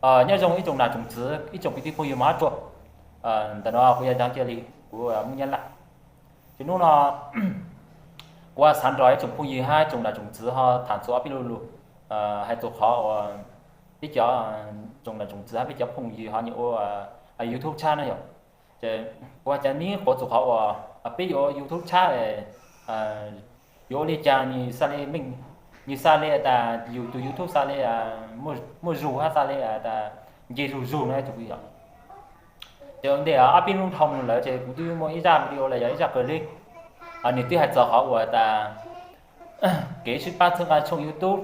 Nyob zoo ib tsoom nam tsoom txwv, ib tsoom kwv tij phooj ywg mog hab tsuag. Ntawm no kuv yog Ntxoov Cia Lis, kuv mus Nyab Laj. Ces hnub no kuv xav nrog ib tsoom phooj ywg hab tsoom nam tsoom txwv ho tham txug ob peb lo lus, hais txug qhov uas peb cov tsoom nam tsoom txwv hab peb cov phooj ywg ho nyiam ua YouTube tshab na yom. Ces kuv has cas neb quav txug qhov uas peb yuav ua YouTube tshab, yuav ua li cas nws xav li meej, nws xav li tas yus tus YouTube xav li muaj zug hab xav li tas nce zug zug no tug yom. Ces ua ntej ob peb hnub dhau lawm ces kuv twb muaj ib zaj video los yog ib zaj clip, nws twb hais txog qhov uas tas kev sib pab txhawb nqa tshooj YouTube.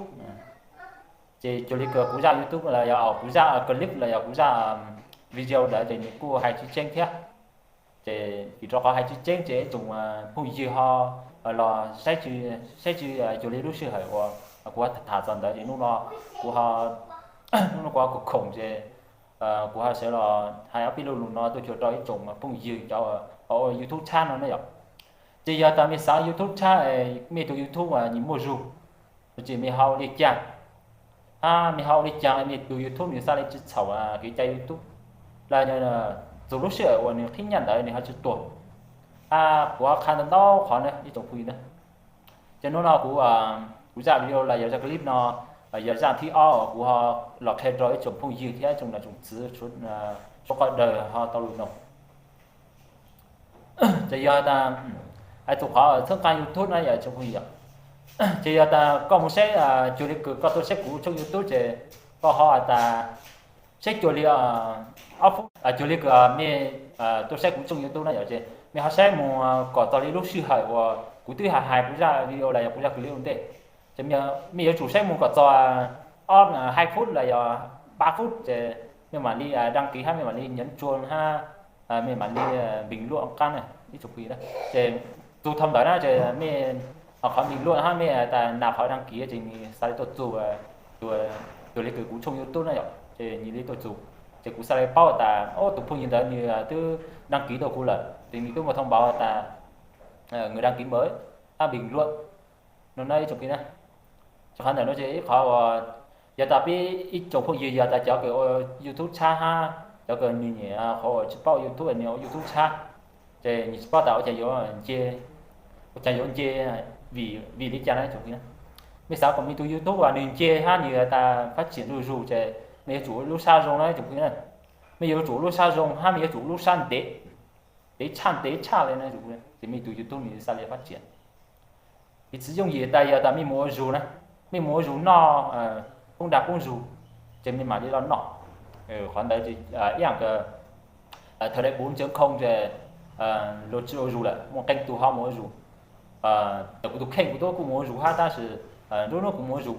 Ces cuag li kws kuv zaj YouTube los yog kuv zaj clip los yog kuv zaj video ntawd ces nws kuj hais tsis tseeb thiab. Ces vim rau qhov hais tsis tseeb ces ib tsoom phooj ywg ho los saib tsis cuag li lub sij hawm uas kuv tham txog ntawd ces hnub no kuv ho, hnub no kuv ho khoom khoom ces kuv ho sawv los hais ob peb lo lus no tuaj cuag rau ib tsoom phooj ywg cov ua YouTube tshab no na yom. Ces yog tas mej xav YouTube tshab, mej tus YouTube nws muaj zug, ces mej ho ua li cas, hab mej ho ua li cas mej tus YouTube nws xav li tsis txhaum kev cai YouTube, los txug lub sij hawm uas nws qhib nyaj ntawd nws ho tsis tuag. Hab kuv ho qha ntau ntau qhov na ib tsoom phooj ywg na. Ces hnub no kuv, kuv zaj video los yog zaj clip no yog zaj thib ob uas kuv ho los qhia rau ib tsoom phooj ywg thiab ib tsoom nam tsoom txwv suav qhov dawg ho tau lug noog. Ces yog tas hais txug qhov txhawb nqa YouTube na yom tsoom phooj ywg, ces yog tas koj mus saib cuag li kws koj tuaj saib kuv tshooj YouTube ces koj ho tas saib cuag li ob peb, cuag li kws mej tuaj saib kuv tshooj YouTube na yom, ces mej ho saib mus kom txog li lub sij hawm uas kuv twb hais hais kuv zaj video los yog kuv zaj clip ua ntej. Ces mej yuav tsum saib mus kom txog ob, hai phút los yog pab phút ces mej mam li đăng ký hab mej mam li nhấn chuông hab mej mam li bình luận qab na ib tsoom phooj ywg. Ces txug thaum ntawd na ces mej, qhov bình luận hab mej tas nas qhov đăng ký ces nws xav li tuaj txug cuag li kws kuv tshooj YouTube na yom, ces nws li tuaj txug. Ces kuv xav li paub tas tus phooj ywg ntawd nws twb đăng ký tau kuv lawm ces nws twb muaj thông báo tas người đăng ký mới hab bình luận no na ib tsoom phooj ywg na. Ces qhov ntawm no ces ib qhov uas yog tas peb ib tsoom phooj ywg yog tas cov kws ua YouTube tshab hab cov kws nws nyiam qhov uas tsis paub YouTube nws ua YouTube tshab, ces nws tsis paub tas ua cas yuav nce, ua cas yuav nce, vim li cas na ib tsoom phooj ywg na. Mej xav kom mej tus YouTube uas nws nce hab nws tas phát triển zuj zus ces mej yuav tsum ua lub sab zoo na ib tsoom phooj ywg na. Mej yuav tsum ua lub sab zoo hab mej yuav tsum ua lub sab ntev, ntev tshaj ntev tshaj li na, ces mej tus YouTube nws xav li phát triển. Piv txwv yooj yim tas yog tas mej mus ua zug na, mej mus ua zug noj poob dag poob zug, ces mej mam li los noj. Qhov ntawd ces ib yam kws thời đại bốn chấm không ces luag tsis ua zug lawm, muaj qee tug ho mus ua zug. Tam kuv tus kheej kuv tub kuj mus ua zug hab tab sis lub hnub kuv mus ua zug,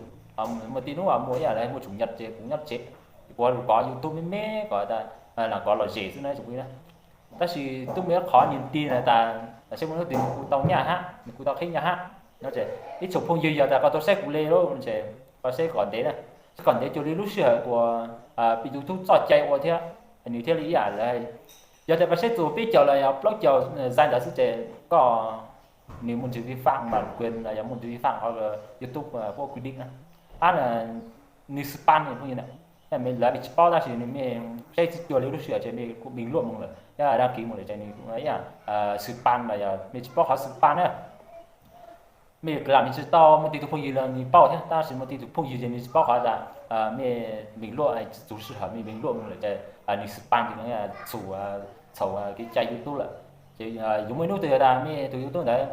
muaj tej hnub muaj ib yam li muaj tsum nyaj ces kuv nyob tsev, kuv ua zug kov YouTube me me kom lam kov lom zem xwb na ib tsoom phooj ywg na. Tab sis tub muaj ib qhov nws tig na tas saib muaj hnub twg nws kuj tau nyaj hab nws kuj tau qhib nyaj hab no ces ib tsoom phooj ywg yog tas koj tuaj saib kuv li lawm ces koj saib kom ntev na, saib kom ntev cuag li lub sij hawm uas peb YouTube txoj cai ua thiab, nws thiaj li ib yam li yog tas koj saib txug peb caug los yog plaub caug zais ntawd xwb ces koj, nws muaj ntsis vi phạm bản quyền los yog muaj ntsis vi phạm qhov YouTube quốc quy định na, hab nws spam phooj ywg na. Mej lawv mej tsis paub tab sis nws mej saib tsis cuag li lub sij hawm ces mej kuj bình luận mus lawm, yog đăng ký mus lawm ces nws kuj ib yam spam los yog mej tsis paub qhov spam na. Mej lam mej tsis tau, muaj tej tug phooj ywg los nws paub thiab tab sis muaj tej tug phooj ywg ces nws tsis paub qhov tas mej bình luận tsis txug sij hawm mej bình luận mus lawm ces nws spam ces txhaum, txhaum kev cai YouTube lawm. Ces yuav muaj ib hnub twg tas mej tus YouTube ntawd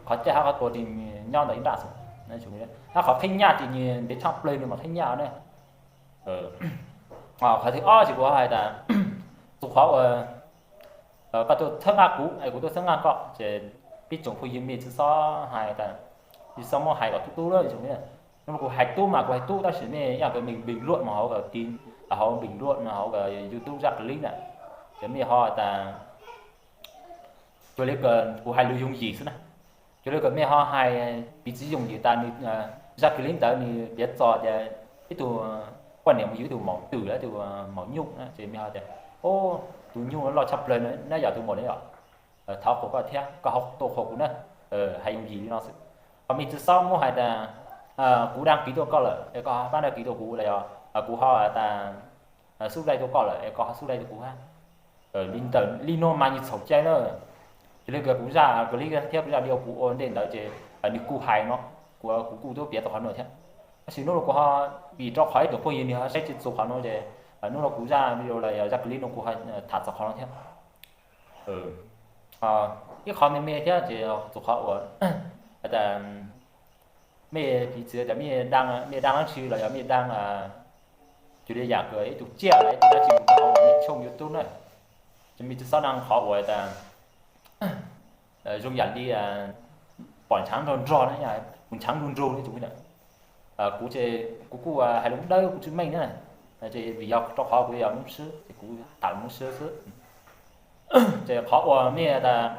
qhov caij hab qhov tuag ces nyob ntawm ib nrab xwb, hab qhov qhib nyaj ces nws ntev tshaj plaws nws mam qhib nyaj na. Qhov thib ob ces kuv hais tas txug qhov uas koj tuaj txhawb nqa kuv es kuv tuaj txhawb nqa koj ces peb tsoom phooj ywg mej tsis txhob hais tas, tsis txhob muab hais kom tub tub lawm tsoom phooj ywg. Hnub no kuv hais tub mas kuv hais tub tab sis mej ib yam kws mej bình luận mus hauv kws tin, hauv bình luận mus hauv kws YouTube zaj clip na, ces mej ho tas cuag li kws kuv hais lus yooj yim xwb na. Cuag li kws mej ho hais piv txwv yooj yim tas nws, zaj clip ntawd nws piav txog tias ib tug poj niam mus yuav ib tug maum twm los ib tug maum nyuj na ces mej ho tias, o, tus nyuj loj tshaj plaws na yog tus maum li os, thov qhuas koj thiab koj ho tuaj qhuas kuv na. Hais yooj yim li no xwb. Ho mej tsis txhob muab hais tas kuv đăng ký tuaj koj lawm es koj pab đăng ký tuaj kuv los yog kuv ho tas xub dai rau koj lawm es koj ho xub dai rau kuv hab. Li ntawm li no mas nws txhaum cai na. Ces li kuv zaj clip thiab kuv zaj video kuv ua ntej ntawd ces nws kuj hais no, kuv kuj tub piav tau qhov no thiab. Tab sis hnub no kuv ho vim rau qhov ib tsoom phooj ywg nws ho saib tsis txhua qhov no ces hnub no kuv zaj video los yog zaj clip no kuv ho tham txog qhov no thiab. Ib qhov me me thiab ces txhua qhov uas tas mej piv txwv tas mej daj dab tsi los yog mej daj, cuag li yam kws ib tug tsiaj los ib tug dab tsi mus rau hauv mej tshooj YouTube na, ces mej tsi xob daj qhov uas tas zoo yam li pom ntshaav nrog nrog na, kuv ntshaav nrug nrug ne. Kuv ces kuv kuj hais lus dawb kuv tsi meej na, ces vim yog rau qhov kuv yog Moob Sib ces kuv tham lus Moob Sib xwb. Ces qhov uas mej tas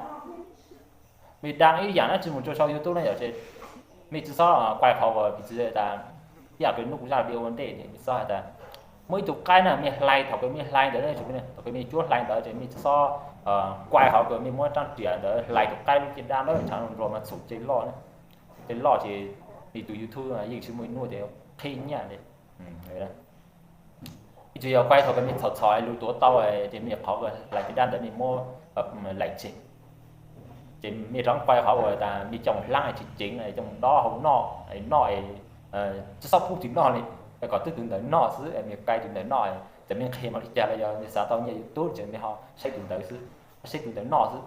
mej daj ib yam dab tsi mus rau sau YouTube na yom, ces mej tsi xob kuaj qhov uas piv txwv tas ib yam kws hnub kuv zaj video ua ntej ces mej xob has tas muaj ib tug qaib na mej hlais, thaum kws mej hlais ntawd, thaum kws mej cuab hlais ntawd ces mej tsi xob kuaj qhov kws mej muab rab riam ntawd hlais tus qaib lub caj dab ntawd ntshaav nrug nrug mas txhaum cai loj na. Cai loj ces mej tus YouTube yeej tsi muaj ib nub ces qhib nyaj li. Ib txwm yog kuaj thaum kws mej txhom txhom lug tuav tau ces mej qhov hlais caj dab ntawd mej muab laim tseg, ces mej rov kuaj qhov uas tas mej coj mus hlab tsis ceev, coj mus dob hau noj, noj tsi xob pub tug noj li, kom twb tus ntawd noj xwb, mej kuaj tus ntawd noj, ces mej nqhis mas li cas los yog mej xav tau nyiaj YouTube ces mej ho saib tus ntawd xwb, saib tus ntawd noj xwb.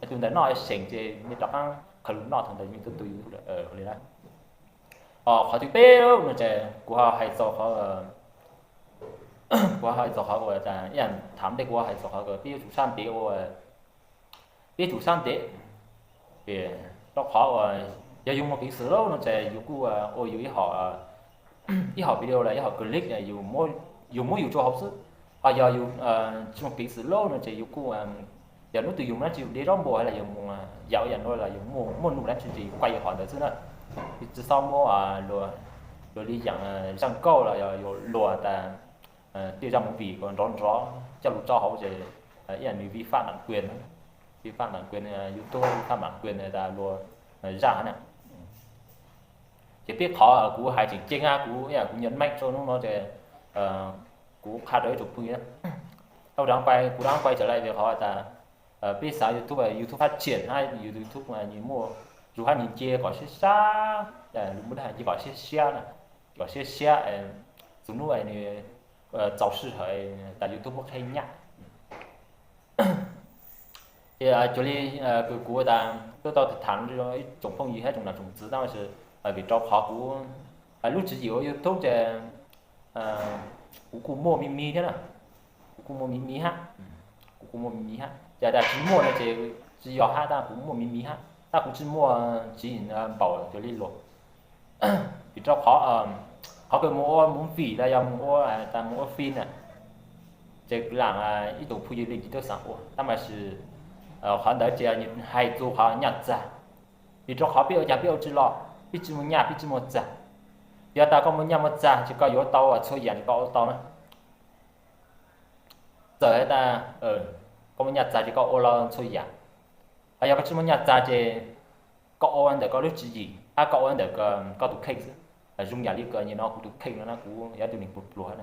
Tus ntawd noj seem ces mej rov qab khaws lug noj thaum ntawd mej tub tu YouTube li na. Qhov thib peb no ces kuv ho hais txog qhov, kuv ho hais txog qhov uas ib yam thaum ntej kuv ho hais txog qhov peb yuav tsum sab ntev ua, peb yuav tsum sab ntev, rau qhov uas yog yus muaj peev xwm lawm no ces yus kuj ua yus ib hom, ib hom video los ib hom clip, yus muab yus tso hauv xwb. Ho yog yus tsis muaj peev xwm lawm no ces yus kuj, yog hnub twg yus mus dab tsi, yus de zaub npua los yus mus yam ib yam no los yus muaj num dab tsi ces yus kuaj yus hom ntawd xwb na. Yus tsi xob muab luag li yam zaj nkauj los yog luag tas tej zaj movie kom nrov nrov coj lug tso hauv ces ib yam nws vi phạm bản quyền, vi phạm bản quyền YouTube, vi phạm bản quyền tas luag zaj na. Ces peb qhov kuv hais tseem ceeb, kuv ib yam kuv nhấn mạnh rau hnub no ces kuv qha rau ib tsoom phooj ywg, kuv rov quay, kuv rov quay trở lại về qhov tas peb xav YouTube, YouTube phát triển hab YouTube nws muaj zug hab nws nce kom siab siab, lus Moob Daj nce kom siab siab na, kom siab siab, txug hnub nws txaus sij hawm tas YouTube muab qhib nyaj. Ces cuag li kuv tas tub tau tham ib tsoom phooj ywg hab tsoom nam tsoom txwv tab sis vim rau qhov kuv lub tswv yim ua YouTube ces kuv kuj muaj me me thiab na, kuv kuj muaj me me hab, kuv kuj muaj me me hab, ces tas tsis muaj no ces tsis yog hab, tab kuv muaj me me hab, tab kuv tsis muaj tswv yim npaum cuag li luag. Vim rau qhov, qhov kws mus ua movie los yog mus ua, tas mus ua film na, ces lam ib tsoom phooj ywg li ntsis tuaj xaav ua tab mas qhov ntawd ces hais txug qhov nyaj txag. Vim rau qhov peb ua cas peb ua tsis los, peb tsis muaj nyaj peb tsis muaj txag. Yog tas koj muaj nyaj muaj txag ces koj yuav tau txhua yam ces koj ua tau na. Txawm tas koj muaj nyaj txag ces koj ua los txhua yam. Ho yog koj tsis muaj nyaj txag ces koj ua ntawm koj lub tswv yim hab koj ua ntawm koj tus kheej xwb. Zoo yam li kws nim no kuv tus kheej no na, kuv yog ib tug neeg pluag pluag,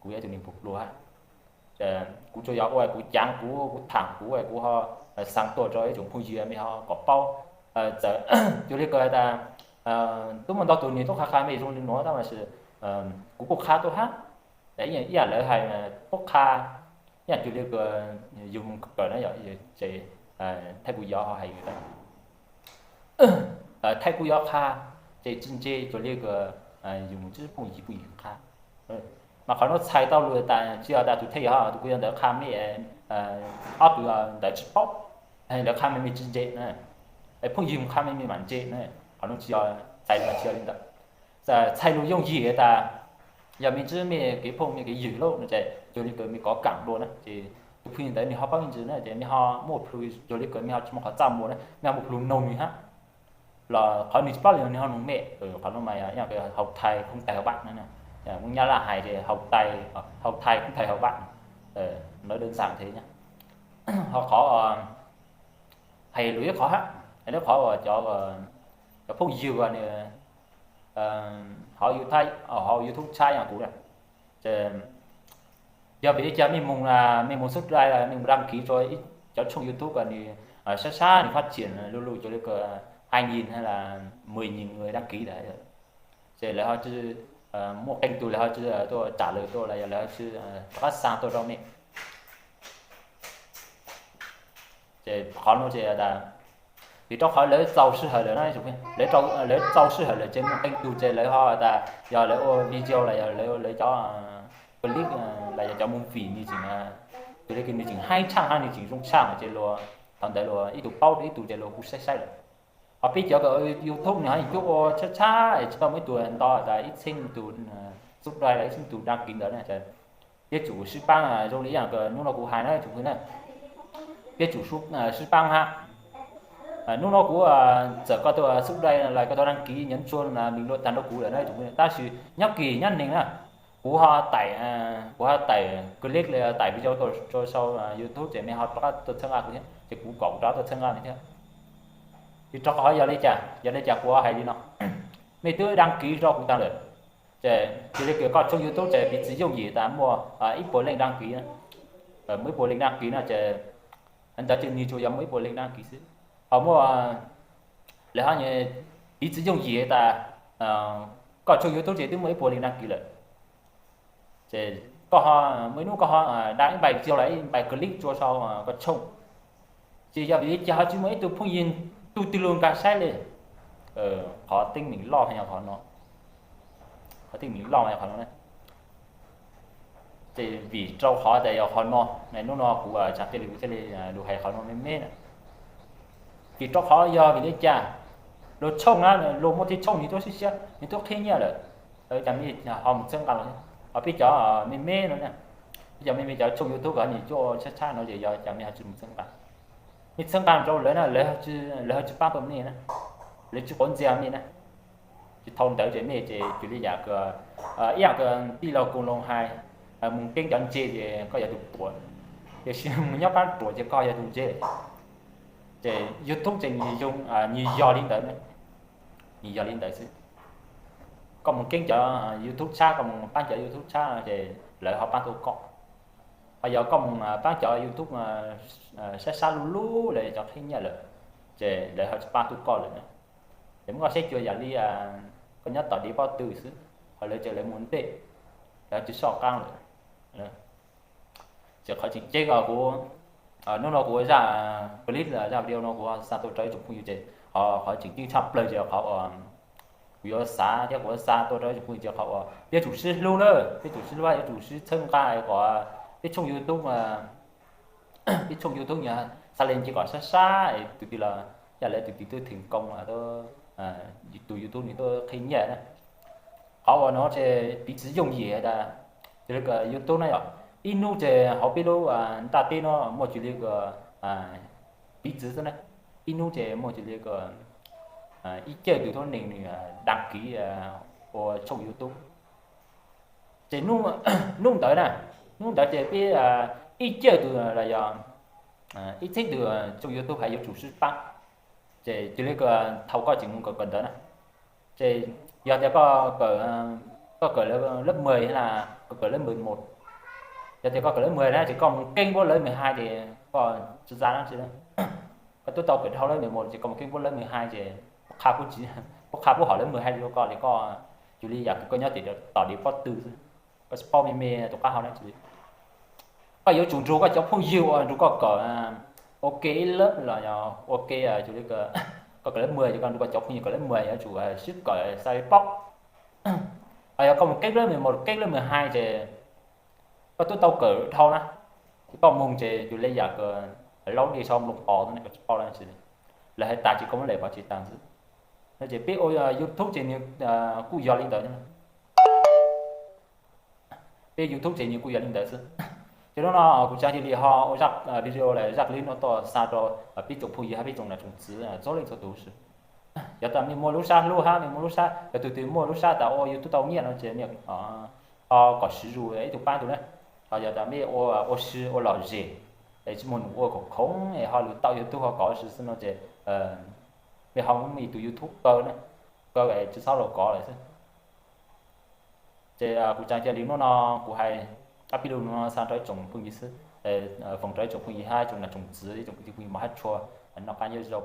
kuv yog ib tug neeg pluag pluag hab. Kuv tsuas yog ua kuv caav kuv, kuv tham kuv, kuv ho xaa tuaj rau ib tsoom phooj ywg mej ho kom paub. Txawm cuag li kws tas tub muaj ntau tug nwg tub qha qha mej zoo li nuav tab mas kuv kuj qha tuaj hab. Ib yam lawv hais tub qha, ib yam cuag li kws yug mus kawm na yom, ces thaij kuv yov ho hais tas thaij kuv yov qha, ces tsis ntse cuag li kws yug mus tsis phooj ywg phooj ywg qha. Mas qhov nuav txhais tau lug tas tsis yog tas tus thej yog tus kuv yog ntawd qha mej, ob tug ntawd tsis paub, lawv qha mej mej tsis ntse na, phooj ywg mus qha mej mej mam ntse na. Qhov nuav tsis yog, txhais tsis yog li ntawd. Txhais lug yooj yim tas yog mej ntsib mej kev phooj mej kev ywg lawm no ces cuag li kws mej kov kaam dua na ces tus phooj ywg ntawd nwg ho paub ib ntsis na ces mej ho muaj plhu, cuag li kws mej ho tsis muaj qhov txaj muag na mej ho muaj plhu noog nwg hab. Los qhov nwg tsis paub li nwg ho noog mej, qhov nuav mas yog hậu thai không thầy hậu bạn na. Nyab Laj hais ces hậu thai không thầy hậu bạn, nói đơn giản thế nhé. Ho qhov hais lug ib qhov hab, ib qhov uas cov, cov phooj ywg nws ho YouTube, ho YouTube saib yog kuv na, ces Yog vim li cas mej mus, mej mus subscribe, mej mus đăng ký rua cov tshooj YouTube uas nwg sab sab nwg phát triển lu lu cuag li hai nghìn hay là mười nghìn người đăng ký lawm, ces lawv ho tsi muaj qee tug lawv ho tsi tuaj trả lời tuaj los yog lawv ho tsi rov qab xa tuaj rau mej. Ces qhov nuav ces tas vim rau qhov lawv txaus sij hawm lawm na, lawv txaus sij hawm lawm ces muaj qee tug ces lawv ho tas yog lawv ua video los yog lawv cov clip los yog cov movie nwg tseem, cuag li nwg tseem haib tshaj hab nwg tseem zoo tshaj ces luag, thaum ntawd luag ib tug paub rau ib tug ces luag kuj saib saib lawm. Ho peb cov kws YouTube nwg ho cuab ua tshab tshab es tsis tau muaj ib tug nto tas ib txheeb tug subscribe los ib txheeb tug đăng ký ntawd na, peb tsum sib paab zoo li ib yaam kws hnub no kuv hais na tsoom phooj ywg na, peb tsum sib paab hab. Hnub no kuv txawm koj tug subscribe los koj tug đăng ký nhấn chuông bình luận tag nrho kuv lawm na tsoom phooj ywg, tab sis nyob kis nyob neeg na, kuv ho tải, kuv ho tải clip los tải video tuaj rau sau YouTube ces mej ho rov qab tuaj txhawb nqa kuv thiab, ces kuv kom kuv rov qab tuaj txhawb nqa mej thiab. Vim rau qhov yog li cas, yog li cas kuv hais li no, mej twb đăng ký rau kuv taag lawm, ces cuag li kws koj tshooj YouTube ces piv txwv yooj yim tas muaj ib puas leej đăng ký, muaj ib puas leej đăng ký no ces ntawd ces nwg tsuas yog muaj ib puas leej đăng ký xwb. Ho muaj, lawv ho piv txwv yooj yim tas koj tshooj YouTube ces twb muaj ib puas leej đăng ký lawm, ces koj ho muaj ib hnub koj ho đăng ib bài video los ib bài clip rau sau koj tshooj, ces yog vim li cas ho tsis muaj ib tug phooj ywg tug twg lug nkag saib li. Qhov teeb meem loj yog qhov no, qhov teeb meem loj yog qhov no. Ces vim rau qhov tas yog qhov no, hnub no kuv tsaam cia li kuv thiaj li lug hais qhov no me me na. Vim rau qhov yog vim li cas luag tshooj na, luag muaj tej tshooj nwg tub sib siab nwg tub qhib nyiaj lawm, cas mej ho mus txhawb nqa los, ho peb cov me me no na, peb cov me me cov tshooj YouTube kws nwg cuab tshab tshab no ces yog cas mej ho tsis mus txhawb nqa, mej txhawb nqa rau lawv na, lawv ho tsis paab tau mej na, lawv tsis quav ntxiag mej na. Ces thaum ntawd ces mej ces cuag li yam kws ib yaam kws tij laug Koos Loos hais, mus keeb cov ntse ces koj yog tug ruam, tiam sis mus nyob paab ruam ces koj yog tug ntse. Ces YouTube ces nwg yog li ntawd, nwg yog li ntawd xwb. Koj mus keeb cov YouTube tshab, koj mus paab cov YouTube tshab no ces lawv ho paab tuaj koj. Ho yog koj mus paab cov YouTube sab sab luj luj lawv cov qhib nyiaj lawm, ces lawv ho tsis paab tuaj koj lawm na. Ces muab koj saib cuag yam li koj nyob tom dev pob tw xwb, ho lawv ces lawv mus ntej, lawv tsis soj qaab lawm. Ces qhov tseem ceeb kuv, hnub no kuv zaj clip, zaj video no kuv xa tuaj rau ib tsoom phooj ywg ces qhov tseem ceeb tshaj plawg ces qhov uas kuv yuav xav thiab kuv yuav xa tuaj rau ib tsoom phooj ywg ces qhov uas peb tsum sib hlub na, peb tsum sib hlub, yuav tsum sib txhawb nqa kom peb tshooj YouTube, peb tshooj YouTube nyuag xa le nce kom sab sab, tus twg los yog lawv tus twg twb theem koo, tus YouTube nws tuaj qhib nyiaj na. Qhov uas no ces piv txwv yooj yim tas, cuag li YouTube na yog ib hnub ces hauv peb lub ntaj teb no muaj cuag li piv txwv xwb na, ib hnub ces muaj cuag li ib cawg tug tuab neeg nws đăng ký ua tshooj YouTube. Ces hnub ntawd na, hnub ntawd ces peb ib cawg tug los yog ib txheeb tug tshooj YouTube hais yuav tsum sib paab. Ces cuag li thaum koj tseem mus kawm kawm ntawv na, ces yog tias koj kawm, koj kawm lớp mười hay là koj kawm lớp mười một, yog tias koj kawm lớp mười na ces koj mus keeb puab lớp mười hai ces koj tsis za na, koj twb tau kawm dhau lớp mười một ces koj mus keeb puab lớp mười hai ces puab qha puab hom lớp mười hai rau koj ces koj cuag li yam kws koj nyob tim tom dev pob tw xwb, koj tsis paub me me tus qab hau na. Koj yuav tsum nrug koj cov phooj ywg uas nrug koj kawm ua ke ib lab los yog ua ke, cuag li koj kawm lớp mười ces koj nrug koj cov phooj ywg kawm lớp mười yuav tsum sib kawm xa paub. Yog koj mus keeb lớp mười một, keeb lớp mười hai ces koj twb tau kawm dhau na, koj moog ces cuag li yam kws laub dej sau nplooj qos, koj tsis paub dlaab tsi. Lawv hais tag ces koj muab lem pov tseg tag xwb. No ces peb ua YouTube ces nws kuj yog li ntawd. Peb YouTube ces nws kuj yog li ntawd xwb. Ces hnub no kuv tsaam cia li ho ua zaj video los zaj clip no tuaj xa rau peb tsoom phooj ywg hab peb tsoom nam tsoom txwv txhua leej txhua tus. Yog tas mej muaj lub sab hlub hab mej muaj lub sab, yog tus twg muaj lub sab tas ua YouTube tau nyiaj no ces mej ho kom siv zug ib tug paab tug na. Ho yog tas mej ua si ua lom zem es tsis muaj num ua khoom khoom es ho lug tau YouTube ho kov si xwb no ces mej ho muab ib tug YouTube kaw na, kaw es tsis txhob lug kov lawm xwb. Ces kuv tsaam cia li hnub no kuv hais Qab pib lug no xa rau ib tsoom phooj ywg xwb, foom rau ib tsoom phooj ywg hab ib tsoom nam tsoom txwv, ib tsoom kwv tij phooj ywg mos hab tshua, noj qab nyob zoo.